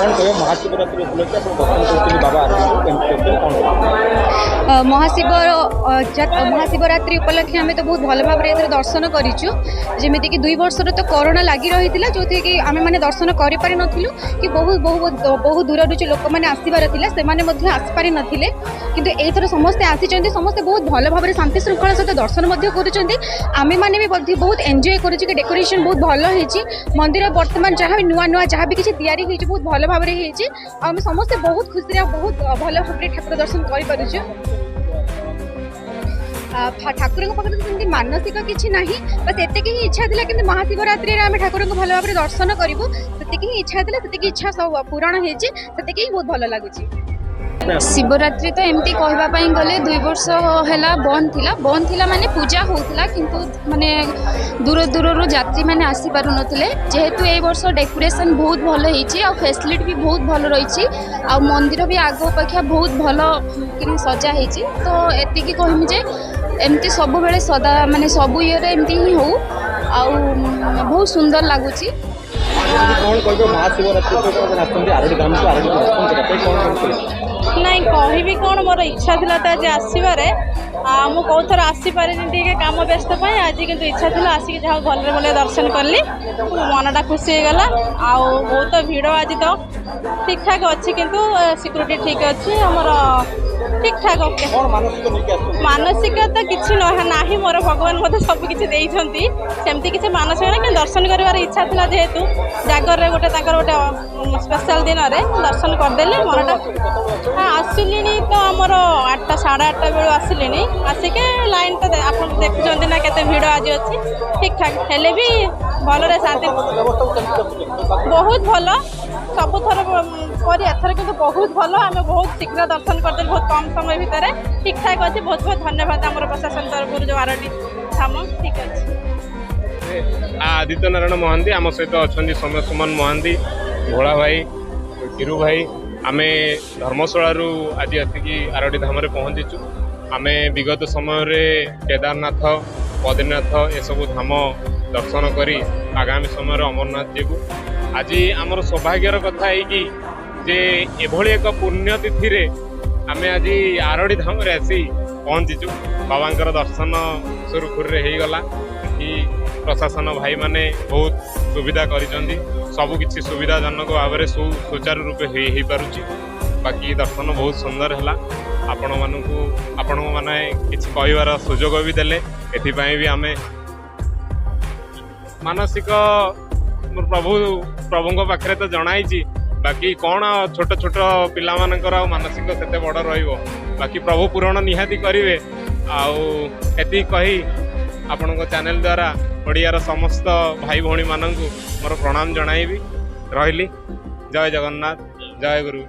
କ'ଣ କହିବେ, ମହାଶିବରାତ୍ରି ଉପଲକ୍ଷେ ଆପଣ ଦର୍ଶନ କରୁଛନ୍ତି ବାବା ଆରଡ଼ିଙ୍କୁ, କେମିତି କରୁଛନ୍ତି, କ'ଣ କହିବେ? ମହାଶିବରାତ୍ରି ଉପଲକ୍ଷେ ଆମେ ତ ବହୁତ ଭଲ ଭାବରେ ଏଥର ଦର୍ଶନ କରିଛୁ। ଯେମିତିକି 2 ବର୍ଷର ତ କରୋନା ଲାଗି ରହିଥିଲା, ଯେଉଁଥିରେ କି ଆମେମାନେ ଦର୍ଶନ କରିପାରିନଥିଲୁ କି ବହୁତ ବହୁତ ବହୁତ ଦୂରରୁ ଯେଉଁ ଲୋକମାନେ ଆସିବାର ଥିଲା, ସେମାନେ ମଧ୍ୟ ଆସିପାରିନଥିଲେ। କିନ୍ତୁ ଏଇଥର ସମସ୍ତେ ଆସିଛନ୍ତି। ସମସ୍ତେ ବହୁତ ଭଲ ଭାବରେ ଶାନ୍ତି ଶୃଙ୍ଖଳା ସହିତ ଦର୍ଶନ ମଧ୍ୟ କରୁଛନ୍ତି। ଆମେମାନେ ବି ମଧ୍ୟ ବହୁତ ଏନ୍ଜୟ କରୁଛୁ କି ଡେକୋରେସନ୍ ବହୁତ ଭଲ ହେଇଛି। ମନ୍ଦିର ବର୍ତ୍ତମାନ ଯାହା ବି ନୂଆ ନୂଆ ଯାହା ବି କିଛି ତିଆରି ହେଇଛି, ବହୁତ ଭଲ ଭାବରେ ହେଇଛି। ଆଉ ଆମେ ସମସ୍ତେ ବହୁତ ଖୁସିରେ ଆଉ ବହୁତ ଭଲ ଭାବରେ ଠାକୁର ଦର୍ଶନ କରିପାରୁଛୁ। ଠାକୁରଙ୍କ ପାଖରେ ତ ସେମିତି ମାନସିକ କିଛି ନାହିଁ। ବାସ୍ ଏତିକି ହିଁ ଇଚ୍ଛା ଥିଲା କିନ୍ତୁ ମହାଶିବରାତ୍ରିରେ ଆମେ ଠାକୁରଙ୍କୁ ଭଲ ଭାବରେ ଦର୍ଶନ କରିବୁ, ସେତିକି ହିଁ ଇଚ୍ଛା ଥିଲା। ସେତିକି ଇଚ୍ଛା ସବୁ ପୂରଣ ହେଇଛି। ସେତିକି ହିଁ ବହୁତ ଭଲ ଲାଗୁଛି। ଶିବରାତ୍ରି ତ ଏମିତି କହିବା ପାଇଁ ଗଲେ 2 ବର୍ଷ ହେଲା ବନ୍ଦ ଥିଲା। ବନ୍ଦ ଥିଲା ମାନେ ପୂଜା ହେଉଥିଲା, କିନ୍ତୁ ମାନେ ଦୂର ଦୂରରୁ ଯାତ୍ରୀମାନେ ଆସିପାରୁନଥିଲେ। ଯେହେତୁ ଏଇ ବର୍ଷ ଡେକୋରେସନ୍ ବହୁତ ଭଲ ହେଇଛି ଆଉ ଫେସିଲିଟି ବି ବହୁତ ଭଲ ରହିଛି ଆଉ ମନ୍ଦିର ବି ଆଗ ଅପେକ୍ଷା ବହୁତ ଭଲ କିରି ସଜା ହେଇଛି। ତ ଏତିକି କହିମି ଯେ ଏମିତି ସବୁବେଳେ ସଦା ମାନେ ସବୁ ଇଏରେ ଏମିତି ହିଁ ହଉ ଆଉ ବହୁତ ସୁନ୍ଦର ଲାଗୁଛି। କ'ଣ କହିବେ, ମହାଶିବରାତ୍ରି ଆପଣ ଆସନ୍ତି ଆରଡ଼ି ଧାମକୁ, ଆରଡ଼ିକୁ ଦର୍ଶନ କରିବା ପାଇଁ, କ'ଣ କହିବେ? ନାଇଁ, କହିବି କ'ଣ, ମୋର ଇଚ୍ଛା ଥିଲା ତ ଆଜି ଆସିବାରେ। ଆଉ ମୁଁ କେଉଁ ଥର ଆସିପାରିନି ଟିକେ କାମ ବ୍ୟସ୍ତ ପାଇଁ। ଆଜି କିନ୍ତୁ ଇଚ୍ଛା ଥିଲା, ଆସିକି ଯାହା ହଉ ଭଲରେ ଭଲରେ ଦର୍ଶନ କଲି, ମୋ ମନଟା ଖୁସି ହେଇଗଲା। ଆଉ ବହୁତ ଭିଡ଼ ଆଜି ତ ଠିକ୍ ଠାକ୍ ଅଛି, କିନ୍ତୁ ସିକ୍ୟୁରିଟି ଠିକ୍ ଅଛି ଆମର, ଠିକ୍ ଠାକ୍, ଓକେ। କ'ଣ ମାନସିକ ନେଇକି ଆସୁଛନ୍ତି? ମାନସିକ ତ କିଛି ନାହିଁ ମୋର। ଭଗବାନ ମୋତେ ସବୁ କିଛି ଦେଇଛନ୍ତି। ସେମିତି କିଛି ମାନସିକ ନାହିଁ, କିନ୍ତୁ ଦର୍ଶନ କରିବାର ଇଚ୍ଛା ଥିଲା। ଯେହେତୁ ଜାଗରରେ ଗୋଟେ ତାଙ୍କର ଗୋଟେ ସ୍ପେଶାଲ ଦିନରେ ଦର୍ଶନ କରିଦେଲେ ମନଟା। ହଁ, ଆସିଲିଣି ତ ଆମର 8ଟା 8:30 ବେଳୁ ଆସିଲିଣି। ଆସିକି ଲାଇନ୍ ତ ଆପଣ ଦେଖୁଛନ୍ତି ନା କେତେ ଭିଡ଼ ଆଜି ଅଛି। ଠିକ୍ ଠାକ୍ ହେଲେ ବି ଭଲରେ ଶାନ୍ତି। ବ୍ୟବସ୍ଥାକୁ କେମିତି ଦେଖୁଛନ୍ତି? ବହୁତ ଭଲ। ସବୁଥର ପରି ଏଥର କିନ୍ତୁ ବହୁତ ଭଲ। ଆମେ ବହୁତ ଶୀଘ୍ର ଦର୍ଶନ କରିଦେଲୁ ବହୁତ କମ୍ ସମୟ ଭିତରେ। ଠିକ୍ ଠାକ୍ ଅଛି। ବହୁତ ବହୁତ ଧନ୍ୟବାଦ ଆମର ପ୍ରଶାସନ ତରଫରୁ ଯେଉଁ ଆରଡ଼ି ଧାମ ଠିକ୍ ଅଛି। ଆଦିତ୍ୟ ନାରାୟଣ ମହାନ୍ତି, ଆମ ସହିତ ଅଛନ୍ତି ସୌମ୍ୟ ସୁମନ ମହାନ୍ତି, ଭୋଳା ଭାଇ, ଧୀରୁ ଭାଇ। ଆମେ ଧର୍ମଶାଳାରୁ ଆଜି ଆସିକି ଆରଡ଼ି ଧାମରେ ପହଞ୍ଚିଛୁ। ଆମେ ବିଗତ ସମୟରେ କେଦାରନାଥ, ବଦ୍ରୀନାଥ ଏସବୁ ଧାମ ଦର୍ଶନ କରି ଆଗାମୀ ସମୟରେ ଅମରନାଥ ଯିବୁ। ଆଜି ଆମର ସୌଭାଗ୍ୟର କଥା ଏଇକି ଯେ ଏଭଳି ଏକ ପୁଣ୍ୟତିଥିରେ ଆମେ ଆଜି ଆରଡ଼ି ଧାମରେ ଆସି ପହଞ୍ଚିଛୁ। ବାବାଙ୍କର ଦର୍ଶନ ସୁରୁଖୁରୁରେ ହେଇଗଲା। ଏଠି ପ୍ରଶାସନ ଭାଇମାନେ ବହୁତ ସୁବିଧା କରିଛନ୍ତି। ସବୁ କିଛି ସୁବିଧାଜନକ ଭାବରେ ସୁଚାରୁ ରୂପେ ହେଇପାରୁଛି। ବାକି ଦର୍ଶନ ବହୁତ ସୁନ୍ଦର ହେଲା। ଆପଣମାନଙ୍କୁ ଆପଣମାନେ କିଛି କହିବାର ସୁଯୋଗ ବି ଦେଲେ, ଏଥିପାଇଁ ବି ଆମେ ମାନସିକ ପ୍ରଭୁଙ୍କ ପାଖରେ ତ ଜଣାଇଛି। ବାକି କ'ଣ ଛୋଟ ଛୋଟ ପିଲାମାନଙ୍କର ଆଉ ମାନସିକ ସେତେ ବଡ଼ ରହିବ? ବାକି ପ୍ରଭୁ ପୂରଣ ନିହାତି କରିବେ। ଆଉ ଏତିକି କହି ଆପଣଙ୍କ ଚ୍ୟାନେଲ ଦ୍ୱାରା ଓଡ଼ିଆର ସମସ୍ତ ଭାଇ ଭଉଣୀମାନଙ୍କୁ ମୋର ପ୍ରଣାମ ଜଣାଇବି। ରହିଲି, ଜୟ ଜଗନ୍ନାଥ, ଜୟ ଗୁରୁ।